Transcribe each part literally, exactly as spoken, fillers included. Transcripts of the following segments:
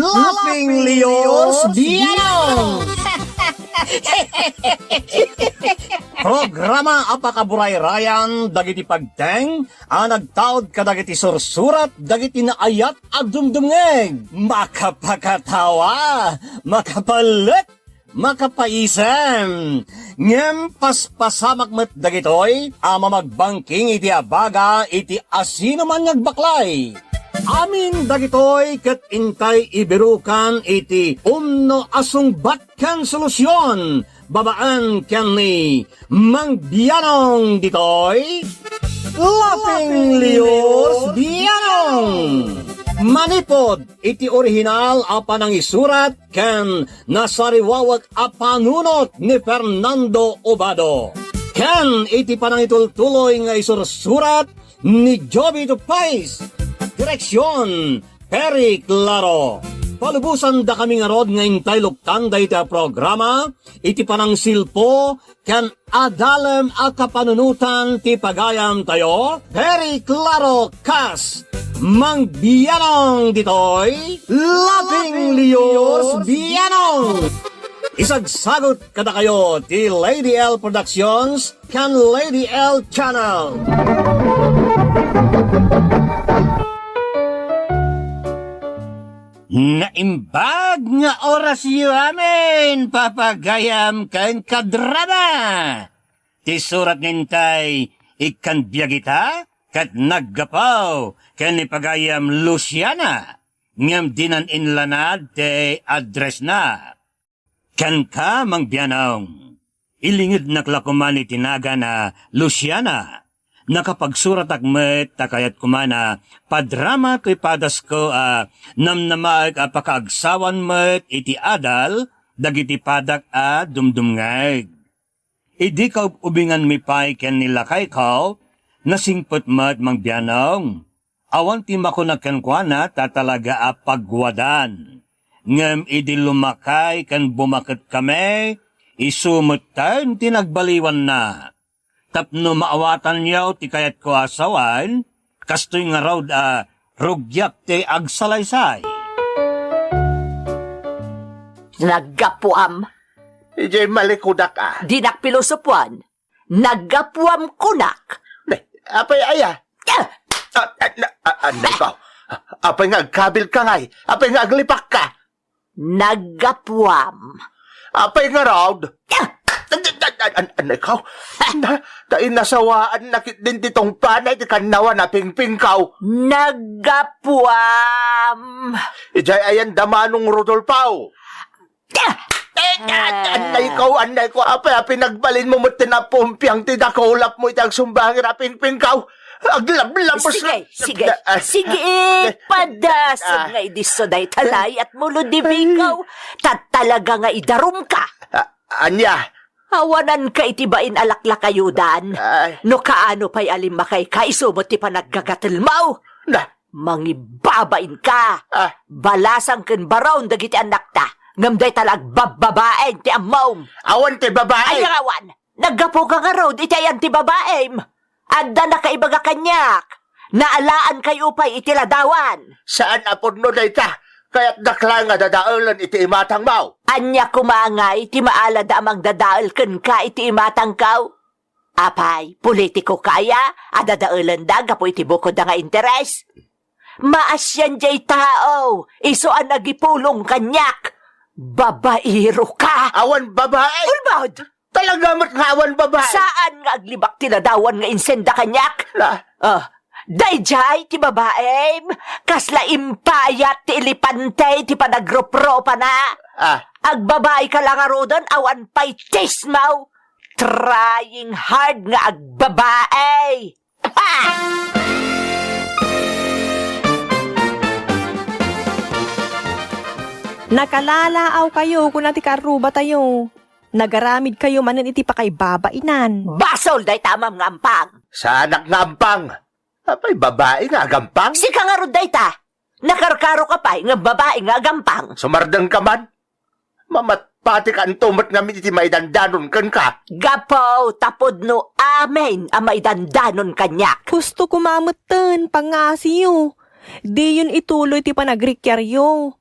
Laughing Leos Bianong! Programa a pakaburayrayan dagiti pagteng a nagtaud kadagiti sursurat dagiti naayat a dumdumngeg. Makapakatawa, makapalek, makapaisem. Ngem paspasamak met dagitoy a mamagbangking iti abaga iti asinoman nga agbaklay. Amin dagitoy ket intay ibirukan iti umno a sungbat ken solusion babaen ken ni Mang Bianong ditoy, Laughing Leos Bianong. Manipod iti orihinal a panangisurat ken nasariwawek a panunot ni Fernando Obado, ken iti panangitultuloy nga isursurat ni Jovito Pais. Direksion, Perry Claro. Palubosan dakami ngarud nga intay luktan dayta a programa iti panangsilpo ken adalem a kapanunotan ti pagayam tayo, Perry Claro kas Mang Bianong ditoy, Laughing Leos Bianong. Isagsagut kadakayo ti Lady L Productions ken Lady L Channel. Naimbag nga orasyo amin, papagayam ken kadrama! Ti surat nga intay ikkan biag ita ket naggapu ken ni pagayam Luciana, ngem dinan inlanad ti addressna. Kenka, Mang Bianong, ilingednak la koma ni tinagan a Luciana. Nakapagsuratak met ta kayat koma a padrama toy padasko a namnamaek a pakaagsawan met iti adal dagiti padak a dumdumngeg. Idi kaub-ubinganmi pay ken ni lakayko, nasingpet met Mang Bianong. Awan ti makuna kenkuana ta talaga a pagwadan. Ngem idi lumakay ken bumaket kami, isu metten ti nagbaliwanna. Tapno maawatanyo ti kayatko a sawen, kastoy ngarud a rugiak ti agsalaysay. Naggapuam. Idiay malikudak a. Dinak pilosopuan. Naggapuam kunak. Ne, apay aya? Ah! Ah, ah, na, ah, ah, nako. Apay nga agkabilka ngay? Apay nga aglipakka? Naggapuam. Apay ngarud? Ah! An-, an-, an-, an-, nako. Na, ta inasawaannak ketdin ti tungpana iti kannawan a pingpingko. Naggapuam. Idiay ayan da Manong Rodolfo. Ah! Eh, ah, annayko, annayko, apay a pinagbalinmo met ti napumpiang ti dakulapmo iti agsumbangen a pingpingko? Aglablabos. Sige, sige, ah, sige, ah, padasem nga idisso dayta layatmo, Ludiviko. Ta talaga nga idarumka. Ah, ania? Awananka iti bain a laklakayudan. Ay. No kaano pay a limmakayka, isu met ti panaggagatelmo. Na, Mangibabainka. Ah. Balasang ken baraon dagiti annakta. Ngem dayta la agbabbabain ti ammom. Awan ti babai. Ay, awan. Naggapuka ngarud iti ayan ti babaim. Adda nakaibaga kaniak. Naalaankayo pay iti ladawan. Saan a pudno dayta. Kayatdak laeng a dadaelen iti imatangmo. Ania koma ngay ti maalada a mangdadael kenka iti imatangko? Apay, politiko kaya a dadaelenda gapu iti bukodda nga interes? Maasian diay tao, isu a nagipulong kaniak. Babaero ka! Awan babae! Ulbod! Talaga met nga awan babae! Saan nga aglibak ti ladawan nga insenda kaniak? Na? Ah, daydiay ti babaem, kasla impayat ti elepante ti panagropropana. Ah. Agbabaika la ngaruden, awan pay tismo. Trying hard nga agbabae. Ha! Nakalalaawkayo, kuna ti kaarrubatayo. Nagaramidkayo manen iti pakaibabainan. Basol dayta amam nga ampang! Saanak nga ampang? Apay, babae nga agampang? Sika ngarud dayta! Nakarkaroka pay nga babae nga agampang. Sumardengka man. Mamatpatika anto met ngamin iti maidandanon kenka. Gapu ta pudno amin a maidandanon kaniak. Husto koma metten, pangngasiyo. Diyon ituloy ti panagrikiaryo.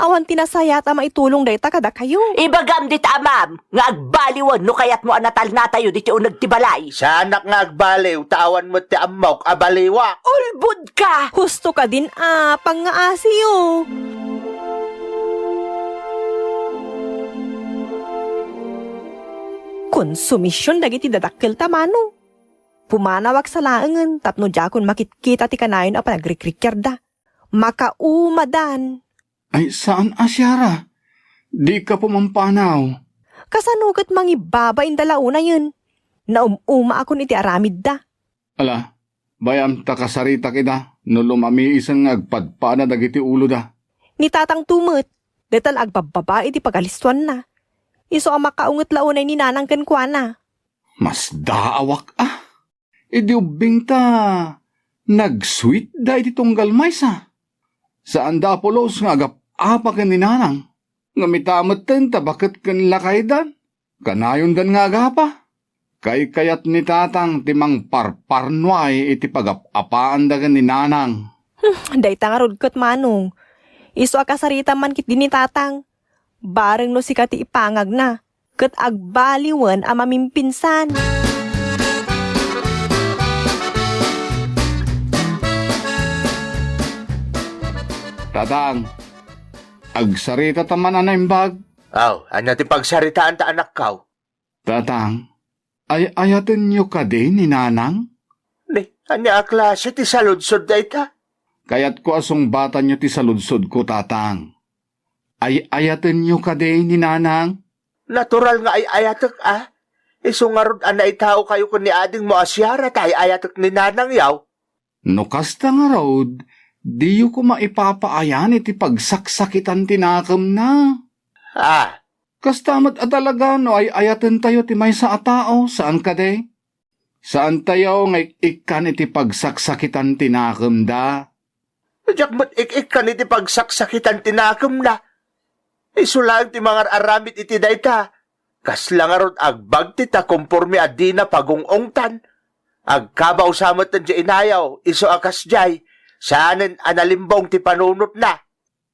Awan ti nasayaat a maitulong dayta kadakayo. Ibagam dita amam nga agbaliwen no kayatmo a natalnatayo diti uneg ti balay. Saanak nga agbaliw ta awan met ti ammok a baliwak. Ulbodka! Husto kadin a pangngaasiyo. Konsumision dagiti dadakkel ta mano. Pumanawak sa laengen tapno diakon makitkita ti kanayon a panagrikrikkerda. Makaumadan. Ay, saan a siara. Dika pumampanaw. Kasano ket mangibabain da la unayen? Naum-umaakon iti aramidda. Ala, bayam ta kasaritak ida no lumamiisen nga agpadpada dagiti uloda. Ni tatangto met, dayta la agbabbabai iti pagalistuanna. Isu a makaunget la unay ni nanang kenkuana. Masdaawak a. Idi ubbing ta, nagsuitda iti tunggal maysa. Saanda a pulos nga agap-apa ken ni nanang. Ngem ita metten ta baket ken lakaydan. Kanayondan nga agapa. Kaykayat ni tatang ti mangparparnuay iti pagap-apaanda ken ni nanang. Hmm, dayta ngarud ket manong. Isu a kasaritam man ketdi ni tatang. Bareng no sika ti ipangagna, ket agbaliwen a mamimpinsan. Tatang, agsarita ta man a naimbag. Aw, ania ti pagsaritaan ta anakkaw? Tatang, ay-ayatenyo kadi ni nanang? Ni, ania a klase ti saludsod dayta? Kayatko a sungbatanyo ti saludsodko, tatang. Ay-ayatenyo kadi ni nanang? Natural nga ay-ayatek a. Isu ngarud a naitaokayo ken ni adingmo a siara ta ay-ayatek ni nanang yaw. No kasta ngarud, diyo koma ipapaayan iti pagsaksakitan ti nakemna. Ah. Kasta met a talaga no ay-ayatentayo ti maysa a tao, saan kadi? Saantayo nga ik-ikkan iti pagsaksakitan ti nakemda. Diak met ik-ikkan iti pagsaksakitan ti nakemna. Isu laeng ti mangar-aramid iti dayta. Kasla ngarud agbagti ta konforme a dina pagung-ongtan. Agkabaw sa met ti inayaw, isu a kasdiay, saanen a nalimbong ti panunotna.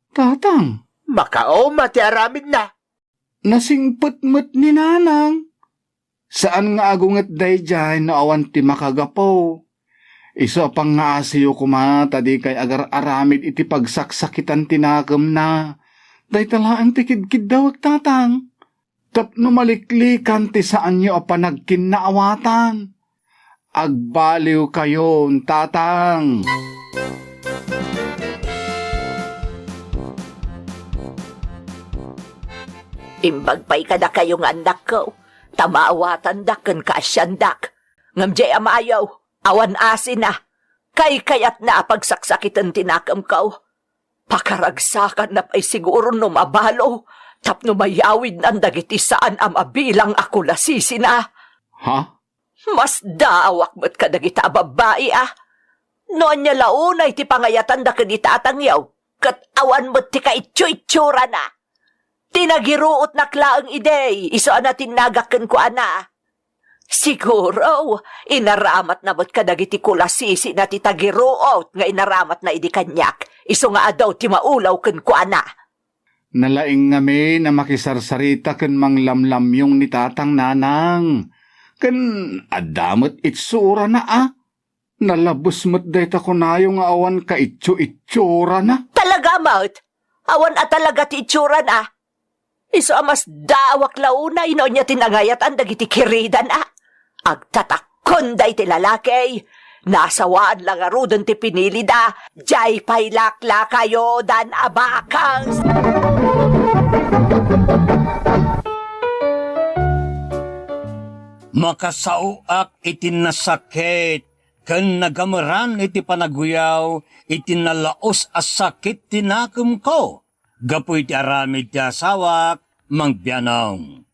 Tatang. Makauma ti aramidna. Nasingpet met ni nanang. Saan nga agunget daydiay no awan ti makagapu. Isu a pangngaasiyo koma ta dikay agar-aramid iti pagsaksakitan ti nakemna. Dayta laeng ti kidkiddawek, tatang. Tapno maliklikan ti saanyo a panagkinnaawatan. Agbaliwkayon, tatang. Imbag pay kadakayo nga annakko, ta maawatandak ken kaasiandak. Ngem diay amayo, awan asina. Kaykayatna a pagsaksakiten ti nakemko. Pakaragsakanna pay siguro no mabalo tapno mayawidnan dagiti saan a mabilang a kulasisina. Ha? Masdaawak met kadagita a babbai a. No ania la unay ti pangayatanda ken ni tatangyo, ket awan met ti kaitsu-itsurana. Ti nagiruotnak laeng idi, isu a natinnagak kenkuana. Siguro, inaramatna met kadagiti kulasisina ti tagiruot nga inaramatna idi kaniak, isu nga adu ti maulaw kenkuana. Nalaing ngamin a makisarsarita ken manglamlamyong ni tatang, nanang. Ken adda met itsurana a. Nalabes met dayta kunayo nga awan kaitsu-itsurana. Talaga met? Awan a talaga ti itsurana. Isu a masdaawak la unay no ania ti nangayatan dagiti kiridan a. Agtatakkonda iti lalaki. Nasawaan la ngaruden ti pinilida. Diay pay laklakayodan a bakang. Makasaoak iti nasakit ken nagameran iti panagguyaw iti nalaus a sakit ti nakemko gapu iti aramid ti asawak, Mang Bianong.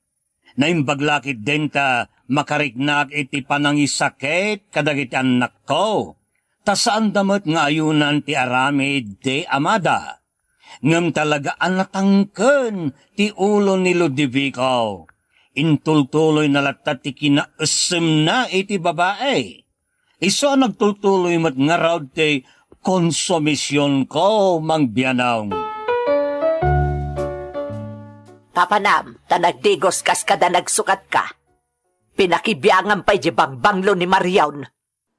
Naimbag la ketdin ta makariknak iti panangisakit kadagiti annakko, ta saanda met nga ayunan ti aramid ti amada. Ngem talaga a natangken ti ulo ni Ludovico. Intultuloyna latta ti kinaessemna iti babai. Isu a nagtultuloy met ngarud ti konsumisionko, Mang Bianong. Papanam, ta nagdigos kas kada nagsukatka. Pinakibiangam pay di bangbanglo ni Marion.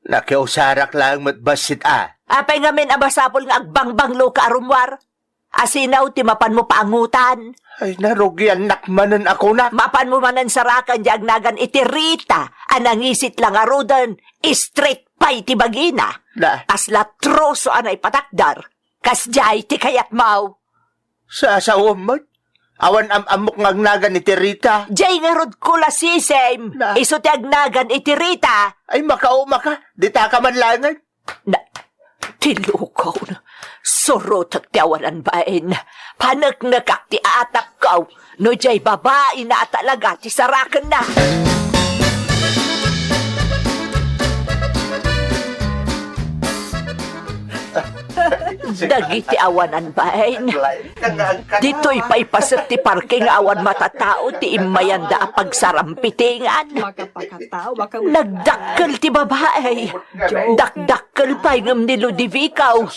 Nakiusarak laeng met bassit a. Apay ngamin a masapul nga agbangbangloka a rummuar? Asino ti mapanmo paangutan? Ay, narugiannak manen a kunak. Mapanmo manen saraken di agnagan iti Rita a nangisit la ngaruden, straight pay ti bagina. Na. Kasla troso a naipatakder. Kasdiay ti kayatmo. Sasawem met? Awan am-ammok nga agnagan iti Rita. Jay ngarud ko la, Sisim. Na. Isu ti agnagan iti Rita. Ay, makaumaka. Ditaka man laengen. Na, ti lukon. Surotek ti awanan bain. Paneknekak ti atapko. No jay babaina a talaga ti sarakenna. Dagiti awanan bain. Ditoy pay paset ti parke nga awan matatao ti immayanda a pagsarampitingan. Nagdakkel ti babai. Dakdakkel pay ngem ni Ludovico.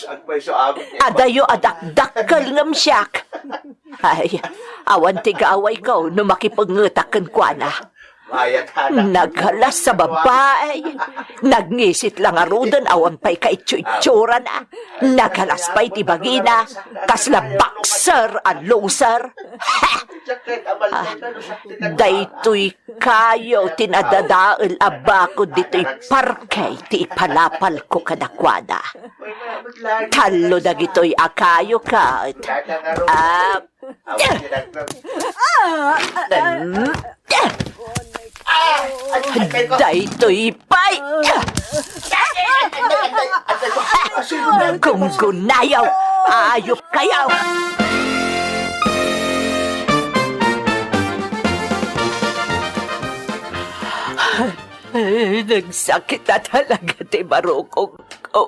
Adayo a dakdakkel ngem siak. Ay, awan ti gawayko no makipengetak kenkuana. Nagalas a babai. Nagngisit la ngaruden, awan pay kaitsu-itsurana. Nagalas pay ti bagina. Kasla boxer a loser. Ha! Ah, daytoy kayo ti nadadael a bakod ditoy parke ti ipalapalko kadakuada. Tallo dagitoy a kayo ket, ah, daytoy pay. Gunggunayo, ayop kayo. Ay, nagsakit na talaga ti barukongko.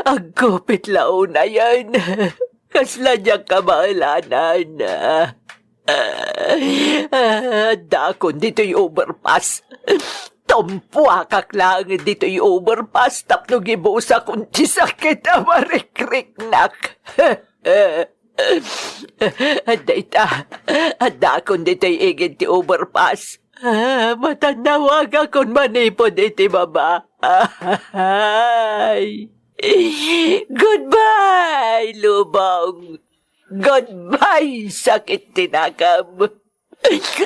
Agkupit la unayen. Kasla diak kabaelanan. Ah, addakon ditoy overpass. Tumpuakak laeng ditoy overpass tapno gibusakon ti sakit a marikriknak. Dayta, addakon ditoy igid ti overpass. Ah, matannawagakon manipud iti baba. Ay. Goodbye, lubong. Goodbye, sakit ti nakam.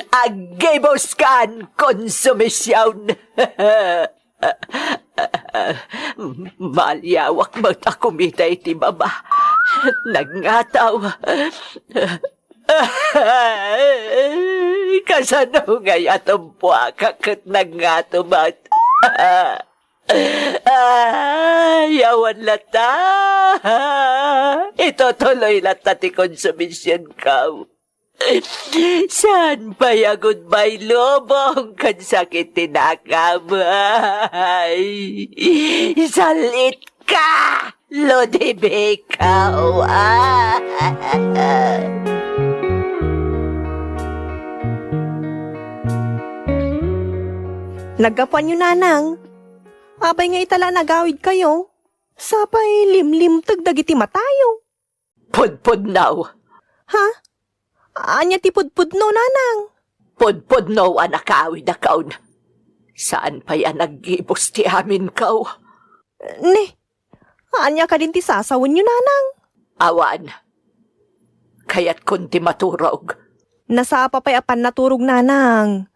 Aggibuskan, konsumision. Maliawak met a kumita iti baba. Nagngataw. Kasano ngay a tumpuakak ket nagngataw met? Ay, awan latta. Itutuloy latta ti konsumisionko. Saan pay a goodbye lubong ken sakit ti nakam? Ay, salitka, Ludovico. Ah. Naggapuanyo, Nanang. Apay nga ita la nagawidkayo? Sapay limlimteg dagiti matayo. Pudpudno. Ha? Ania ti pudpudno, Nanang? Pudpudno a nakawidakon. Saan pay a naggibus ti aminko? Ni, ania kadin ti sasawenyo, Nanang? Awan. Kayatkon ti maturog. Nasapa pay a pannaturog, Nanang.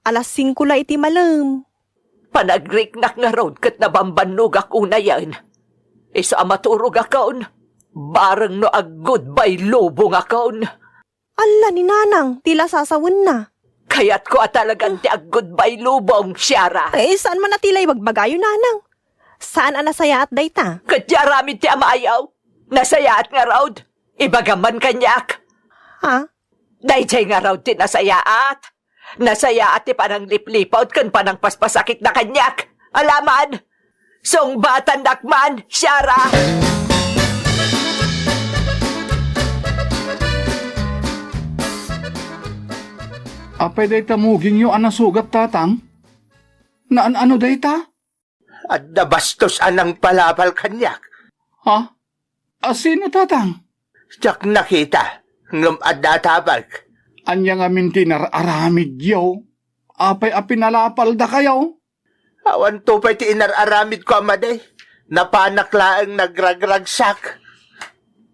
Alas singko la iti malem. Panagriknak ngarud ket nabambannogak unayen. Isu a maturogakon, bareng no ag-goodbye lubongakon. Alla ni Nanang, ti la sasawenna. Kayatko a talagan ti ag-goodbye lubong, Siara. Eh, saan man a ti la ibagbagayo, Nanang? Saan a nasayaat dayta? Ket ti aramid ti amayo, nasayaat ngarud. Ibagam man kaniak. Ha? Daydiay ngarud ti nasayaat. Nasayaat ti pananglipliput ken panangpaspasakitna kaniak. Alaman, sungbatannak man, Siara! Apay dayta mugingyo a nasugat, Tatang? Naan-ano dayta? Adda bastos a nangpalapal kaniak. Ha? A sino, Tatang? Diak nakita, ngem adda atabek. Ania ngamin ti inar-aramidyo? Apay a pinalapaldakayo? Awanto pay ti inar-aramidko, Amadi. Napanak laeng nagragragsak.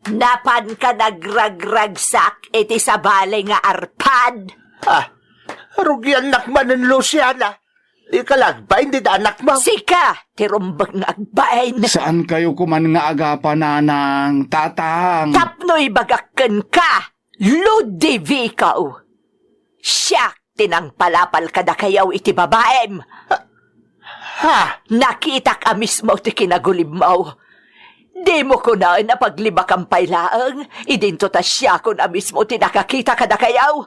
Napanka nagragragsak iti sabali nga arpad? Ah, rugiannak manen, Luciana. Dika la agbain dita anakmo. Sika ti rumbeng nga agbain. Saankayo koman nga agapananang, Tatang. Tapno ibagak kenka, Ludovico. Siak ti nangpalapal kadakayo iti babaim. Ha? Nakitak a mismo ti kinagulimmo. Dimo kunaen a paglibakam pay laeng, idinto ta siakon a mismo ti nakakita kadakayo.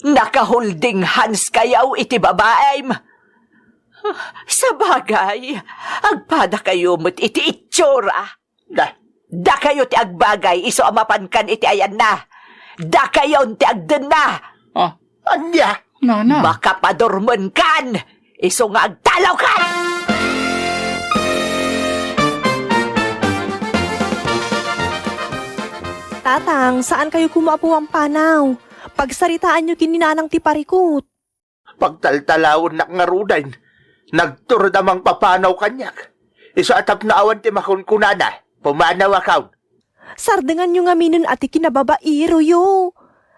Nakaholding hands kayo iti babaim. Sabagay, agpadakayo met iti itsura. Da. Dakayo ti agbagay isu a mapankan iti ayanna. Dakayon ti agdenna. Ah, Ania? Nana. Makapadurmenkan isu nga agtalawkan! Tatang, saankayo koma a pumampanaw. Pagsaritaanyo ken ni Nanang ti parikut. Pagtaltalawennak ngaruden. Nagturod a mangpapanaw kaniak. Isu a tapno awan ti makunkunana, pumanawakon. Sardenganyo ngaminen a ti kinababairoyo.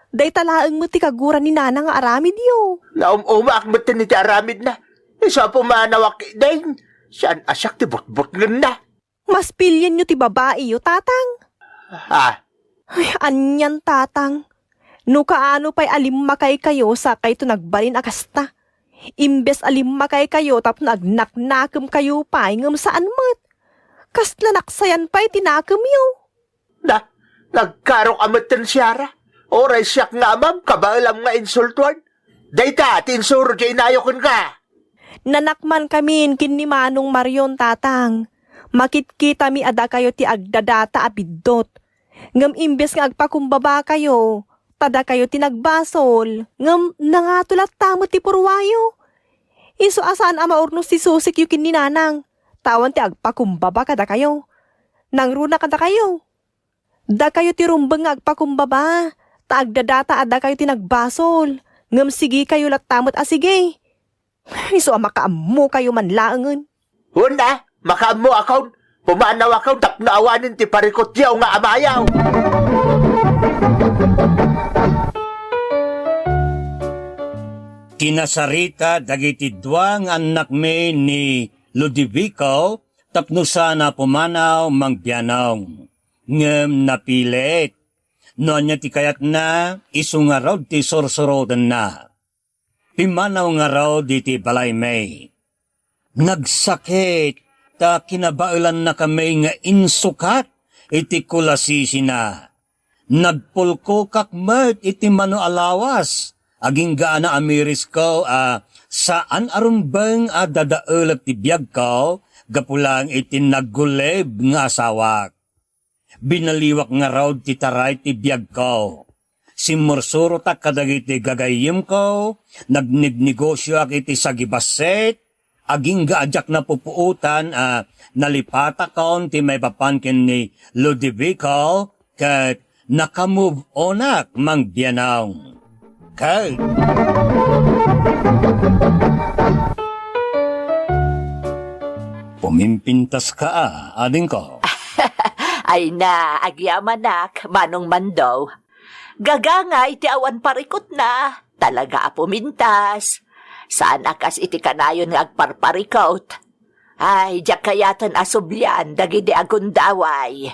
Dayta laeng met ti kagura ni Nana nga aramidyo. Naum-umaak metten iti aramidna. Isu a pumanawak ketdin. Saan a siak ti butbutngenna. Maspilienyo ti babaiyo, Tatang. Ah. Ay, anian, Tatang. No kaano pay a limmakaykayo, sakayto nagbalin a kasta. Imbes a limmakaykayo tapno agnaknakemkayo pay ngem saan met. Kasla naksayan pay ti nakemyo. Na, nagkarok a metten siara. Uray siak nga amam, kabaelam nga insultuan. Dayta ti insuro ti inayo kenka. Nanakmankamin ken ni Manong Marion, Tatang. Makitkitami a dakayo ti agdadata a biddut. Ngem imbes nga agpakumbabakayo, ta dakayo ti nagbasol, ngem nangato latta met ti purwayo. Isu a saan a maurnos ti susikyo ken ni Nanang, ta awan ti agpakumbaba kadakayo. Nangruna kadakayo. Dakayo ti rumbeng nga agpakumbaba, ta agdadata a dakayo ti nagbasol, ngem sigikayo latta met a sigi. Isu a makaammokayo man laengen. Wen a, makaammoakon. Pumanawakon tapno awanen ti parikutyo nga amayo. Kinasarita dagiti dua nga annakmi ni Ludovico tapno saan a pumanaw mangbianong. Ngem napilit. No ania ti kayatna, isu ngarud ti sursurotenna. Pimmanaw ngarud iti balaymi. Nagsakit ta kinabaelannakami nga insukat iti kulasisina. Nagpulkokak met iti mano a lawas, agingga a naamirisko a saan a rumbeng a dadaelek ti biagko gapu laeng iti nagulib nga asawak. Binaliwak ngarud ti taray ti biagko. Simmursurotak kadagiti gagayyemko, nagnegnegosioak iti sagibassit, agingga a diak napupuotan a nalipatakon ti maipapan ken ni Ludovico ket naka-move onak mangbianong. Ket pumimpintaska a, adingko. Ay na, agyamanak, Manong Mando. Gagangay ti awan parikutna, talaga a pumintas. Saan a kas iti kanayon nga agparparikut. Ay, diak kayaten a sublian dagidi agundaway.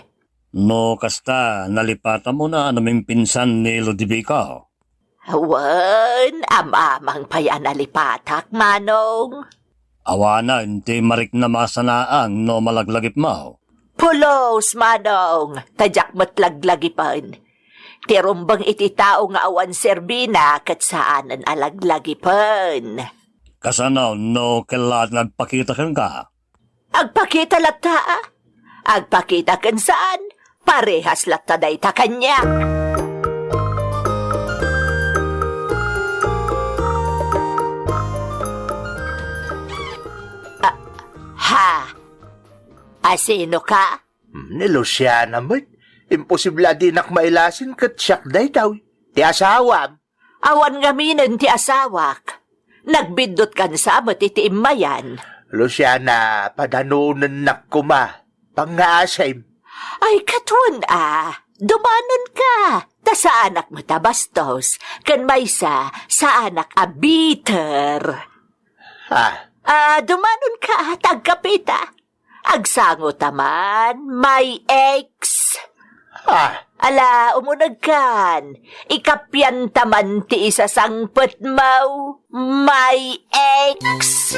No kasta, nalipatam unay a numimpinsan ni Ludovico? Wen, am-amang pay a nalipatak, Manong. Awanen ti mariknam a sanaang no malaglagipmo. Pulos, Manong, ta diak met laglagipen. Ti rumbeng iti tao nga awan serbina ket saanen a laglagipen. Kasano no kellaat nga agpakita kenka? Agpakita latta, a? Agpakita ken saan, parehas latta dayta kaniak. Ah, ha? Asinoka? Hmm, ni Luciana met. Imposible a dinak mailasin ket siak daytoy. Ti asawam. Awan ngaminen ti asawak. Nagbiddutkasa met iti immayan. Luciana, padanonennak koma. Pangngaasim. Ay, katon a. Dumanonka. Ta saanak met a bastos. Ken maysa, saanak a bitter. Ah. Ah, dumanonka, ta agkapita. Agsangota man, my ex. Ah. Ala, umunegkan. Ikapianta man ti isasangpetmo, my ex.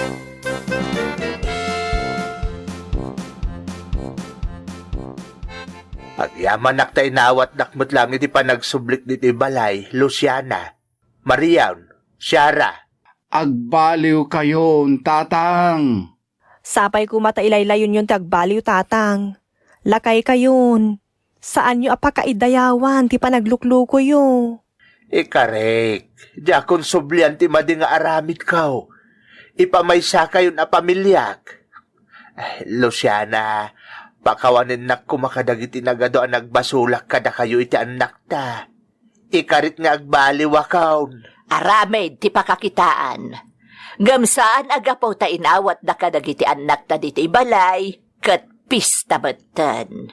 Agyamanak ta inawatnak met laeng iti panagsublik ditoy balay, Luciana. Marion, Sarah. Agbaliwkayon, Tatang. Sapay koma ta ilaylayonyon ti agbaliw, Tatang. Lakaykayon. Saanyo a pakaidayawan ti panagluklukoyo. Ikarik, diakon sublian ti madi nga aramidko. Ipamaysakayon a pamiliak. Eh, Luciana, pakawanennak koma kadagiti nagadu a nagbasolak kadakayo iti annakta. Ikarik nga agbaliwakon. Aramid ti pakakitaan. Ngem saan a gapu ta inawatda kadagiti annakta ditoy balay, ket pista metten.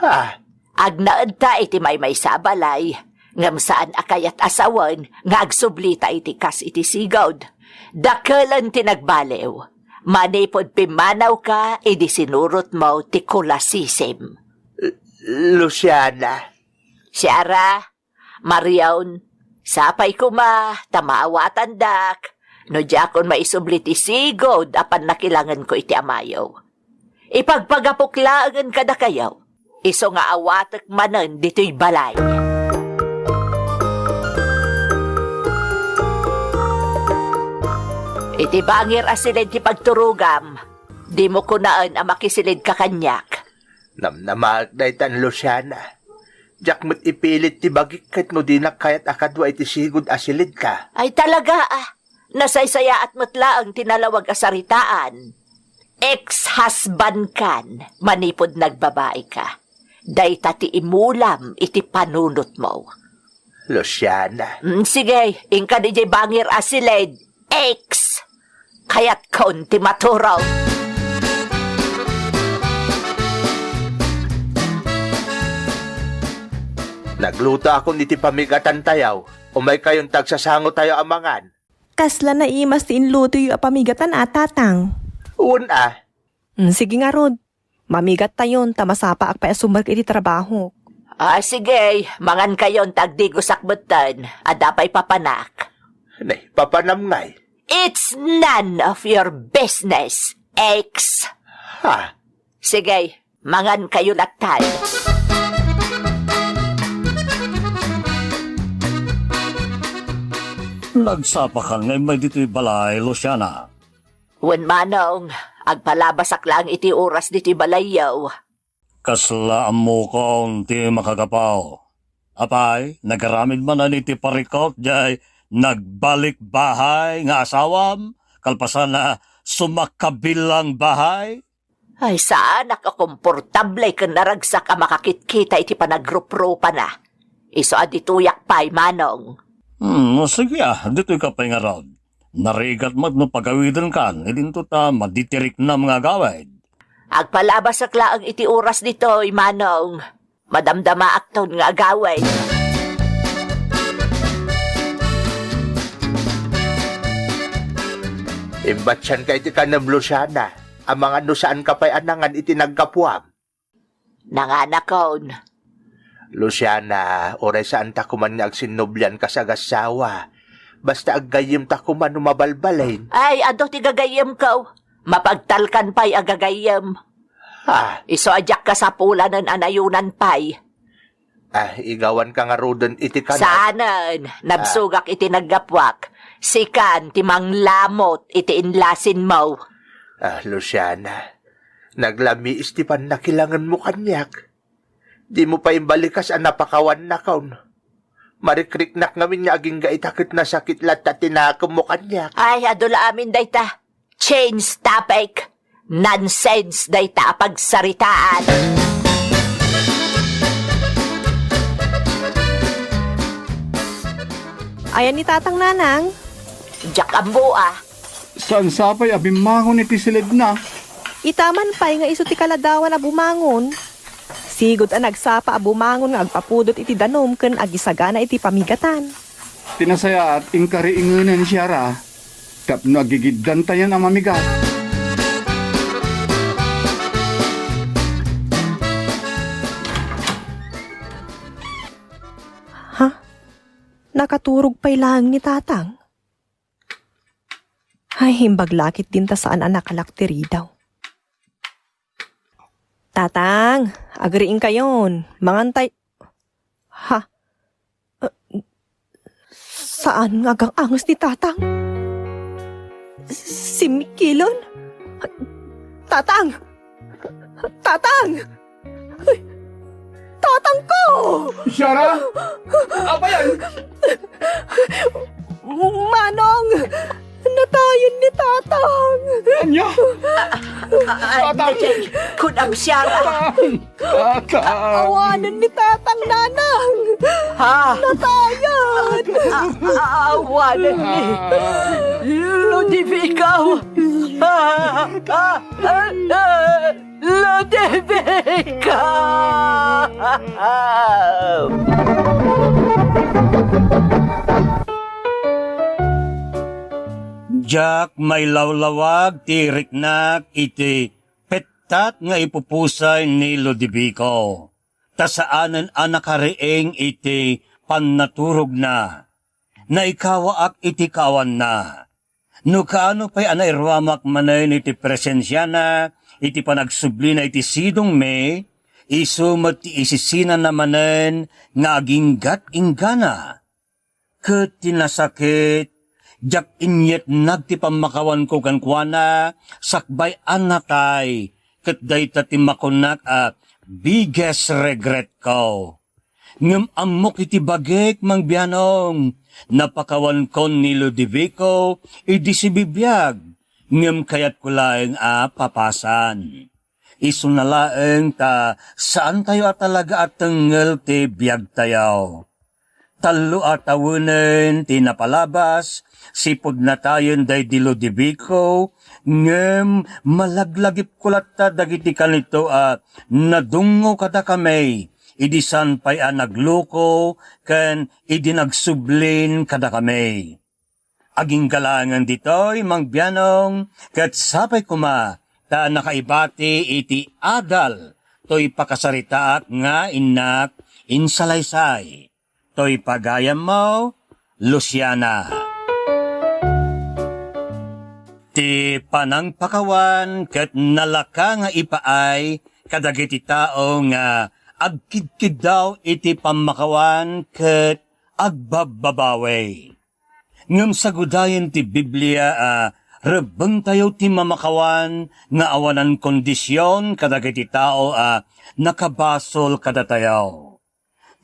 Ah. Agnaedta iti maymaysa a balay, ngem saan a kayat a sawen nga agsublita iti kas iti sigud. Dakelen ti nagbaliw. Manipud pimmanawka idi sinurotmo ti kolasisim. Luciana. Sarah, Marion, sapay koma ta maawatandak no diakon maisubli ti sigud a pannakilangenko iti amayo. Ipagpagapok laengen kadakayo, isu nga awatek manen ditoy balay. Iti bangir a siled ti pagturogam, dimo kunaen a makisiled ka kaniak. Namnamaek daytan, Luciana. Diak met ipilit ti bagik ket no dinak kayat a kadua iti sigud a siledka. Ay talaga, ah. Nasaysayaat met laeng ti nalawag a saritaan. Ex-husband kan manipud nagbabaika. Dayta ti imulam iti panunotmo. Luciana. Mm, sige, inka diay bangir a siled. Ex! Kayatkon ti maturog. Naglutoakon iti pamigatantayo. Umaykayon ta agsasangotayo a mangan. Kasla naimas ti inlutoyo a pamigatan a, Tatang? Wen a. Mm, sige ngarud. Mamigattayon ta masapaak pay a sumrek iti trabahok. Ah, sige, mangankayon ta agdigosak metten. Adda pay papanak. Ne, papanam ngay? It's none of your business, ex. Ha? Sige, mangankayo latta. Nagsapakan nga immay ditoy balay, Luciana. Wen, Manong, agpalabasak laeng iti oras ditoy balayyo. Kasla ammokon ti makagapu. Apay, nagaramid manen iti parikut diay nagbalik bahay nga asawam, kalpasan a sumakabilang bahay? Ay, saanak a komportable ken naragsak a makakitkita iti panagruprupana. Isu a ditoyak pay, Manong. Hmm, sige a, ditoyka pay ngarud. Narigat met no pagawidenkan, idinto ta maditiriknam nga agawid. Agpalabasak laeng iti oras ditoy, Manong. Madamdamaakton nga agawid. Imbatianka iti kanem, Luciana. Amangan no saanka pay a nangan iti naggapuam. Nanganakon. Luciana, uray saanta koman nga agsinnublian kas agassawa. Basta aggayyemta koman no mabalbalin. Ay, adu ti gagayyemko. Mapagtalkan pay a gagayyem. Ah. Isu a diak kasapulanen a nayonan pay. Ah, igawanka ngaruden iti kanal. Saanen, nabsogak iti naggapuak. Sikan ti manglamot iti inlasinmo. Ah, Luciana, naglamiis ti pannakilangenmo kaniak. Dimo pay imbalikas a napakawannakon. Marikriknak ngamin nga agingga ita ket nasakit latta ti nakemmo kaniak. Ay, adu la amin dayta. Change topic. Nonsense dayta a pagsaritaan. Ayan ni Tatang, Nanang? Diak ammo a. Saan sapay a bimmangon iti siledna? Ita man pay nga isu ti kaladawan a bumangon. Sigud a nagsapa a bumangon nga agpapudot iti danum ken agisagana iti pamigatan. Ti nasayaat, inkari ingenen siara tapno agigiddantayan a mamigat. Ha? Nakaturog pay laeng ni Tatang? Ay, imbag lakit dinta saan a nakalak ti ridaw. Tatang, agriingkayon. Mangantay. Ha? Uh, saan nga agang-anges ni Tatang? Simmikilen? Tatang! Tatang! Ay, Tatang ko! Siara? Apay aya? Manong! Natayen ni Tatang! Ania? Tatang! Kunam siya. Tatang! Tatang! Awanen ni Tatang, Nanang! Ha? Natayen! Awanen ni Ludovico! Ah, ah, ah, ah. Ludovico! Diak mailawlawag ti riknak iti pettat nga ipupusay ni Ludovico, ta saanen a nakariing iti pannaturogna. Naikawaak iti kaawanna. No kaano pay a nairuamak manen iti presensiana iti panagsublina iti sidongmi, isu met ti isisinana manen nga aginggat-inggana. Ket ti nasakit, diak inyetnag ti pammakawanko kenkuana sakbay a natay, ket dayta ti makunak a biggest regretko. Ngem ammok iti bagik, Mang Bianong, napakawankon ni Ludovico idi sibibiag, ngem kayatko laeng a papasan. Isuna laeng ta saantayo a talaga a tengngel ti biagtayo. Tallo a tawenen ti napalabas, sipud natayen daydi Ludovico, ngem malaglagipko latta dagiti kanito a nadungngo kadakami, idi saan pay a nagluko ken idi nagsublin kadakami. Agingga laengen ditoy, Mang Bianong, ket sapay koma ta nakaibati iti adal toy pakasaritaak nga innak insalaysay. Toy pagayammo, Luciana. Ti panangpakawan ket nalaka nga ipaay kadagiti tao nga agkidkiddaw iti pammakawan ket agbabbabawi. Ngem sagudayen ti Biblia a rebbengtayo ti mamakawan nga awanan kondision kadagiti tao a nakabasol kadatayo.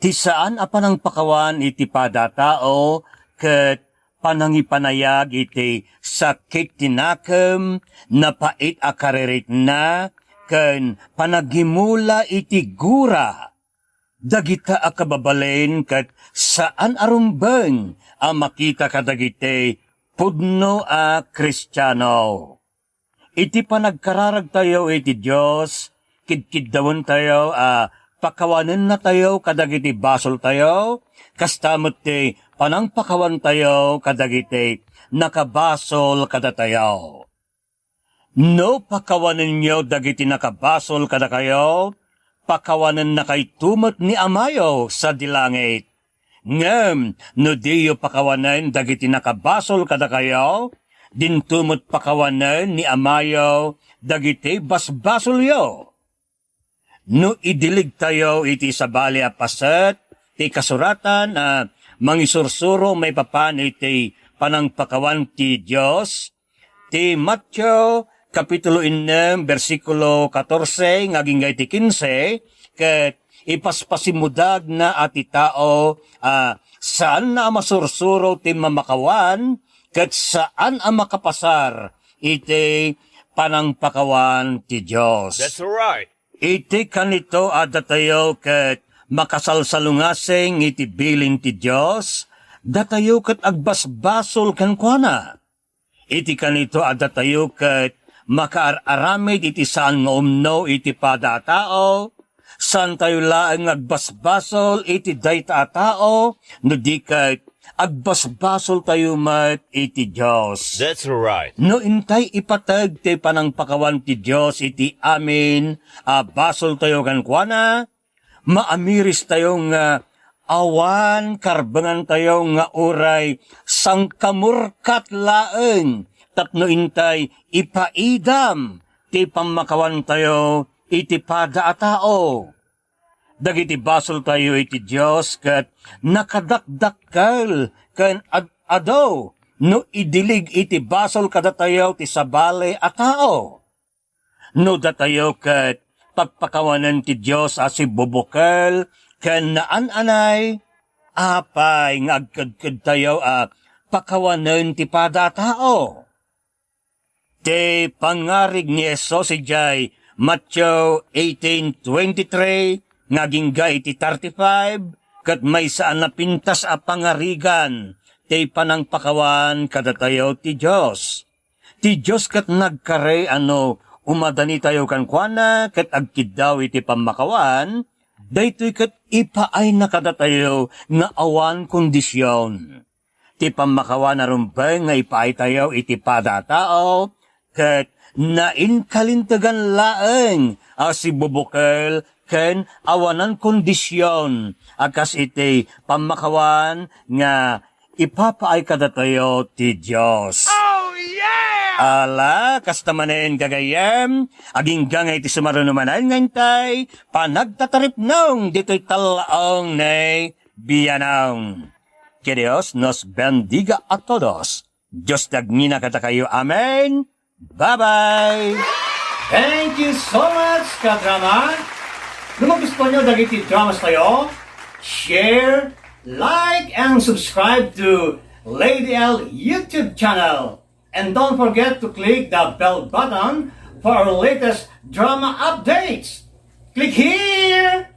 Ti saan a panangpakawan iti padatao ket panangipanayag iti sakit ti nakem, napait a karirikna, ken panagimula iti gura. Dagita a kababalin ket saan a rumbeng a makita kadagiti pudno a Kristiano. Iti panagkararagtayo iti Dios, kidkiddawentayo a pakawanennatayo kadagiti basoltayo, kasta met ti panangpakawantayo kadagiti nakabasol kadatayo. No pakawanenyo dagiti nakabasol kadakayo, pakawanennakayto met ni Amayo sadi langit. Ngem no diyo pakawanen dagiti nakabasol kadakayo, dinto met pakawanen ni Amayo dagiti basbasolyo. No idiligtayo iti sabali a paset ti kasuratan a mangisursuro maipapan iti panangpakawan ti Dios, ti Mateo kapitulo ennem, bersikulo katorse nga agingga iti kinse, ket ipaspasimudagna a ti tao a saanna a masursuro ti mamakawan ket saan a makapasar iti panangpakawan ti Dios. That's right. Iti kanito a datayo ket makasalsalungasing iti bilin ti Dios, datayo ket agbasbasol kenkuana. Iti kanito a datayo ket makaar-aramid iti saan nga umno iti pada a tao, saantayo laeng nga agbasbasol iti dayta a tao, no di ket agbasbasoltayo met iti Dios. That's right. No intay ipateg ti panangpakawan ti Dios iti amin a basoltayo kenkuana, maamiristayo nga awan karbengantayo nga uray sangkamurkat laeng tapno intay ipaidam ti pammakawantayo iti pada a tao. Dagiti basoltayo iti Dios ket nakadakdakkel ken ad-adu no idilig iti basol kadatayo ti sabali a tao. No datayo ket pakpakawanen ti Dios a sibubukel ken naan-anay, apay nga agkedkedtayo a pakawanen ti pada a tao? Ti pangngarig ni Jesus idiay Matthew eighteen twenty-three nga agingga iti thirty-five ket maysa a napintas a pangarigan ti panangpakawan kadatayo ti Dios. Ti Dios ket nagkari a no umadanitayo kenkuana ket agkiddaw iti pammakawan, daytoy ket ipaayna kadatayo nga awan kondision. Ti pammakawan a rumbeng nga ipaaytayo iti pada a tao, ket nainkalintegan laeng a sibubukel ken awanan kondision a kas iti pammakawan nga ipapaay kadatayo ti Dios. Oh, yeah! Ala, kasta manen, gagayyem, agingga nga iti sumaruno manen nga intay panagtataripnong ditoy tallaong ni bianong. Que Dios nos bendiga a todos. Dios ti agngina kadakayo. Amen. Bye-bye! Thank you so much, kadrama! No magustuhan nyo dagiti dramas tayo, share, like, and subscribe to Lady L YouTube channel. And don't forget to click the bell button for our latest drama updates. Click here!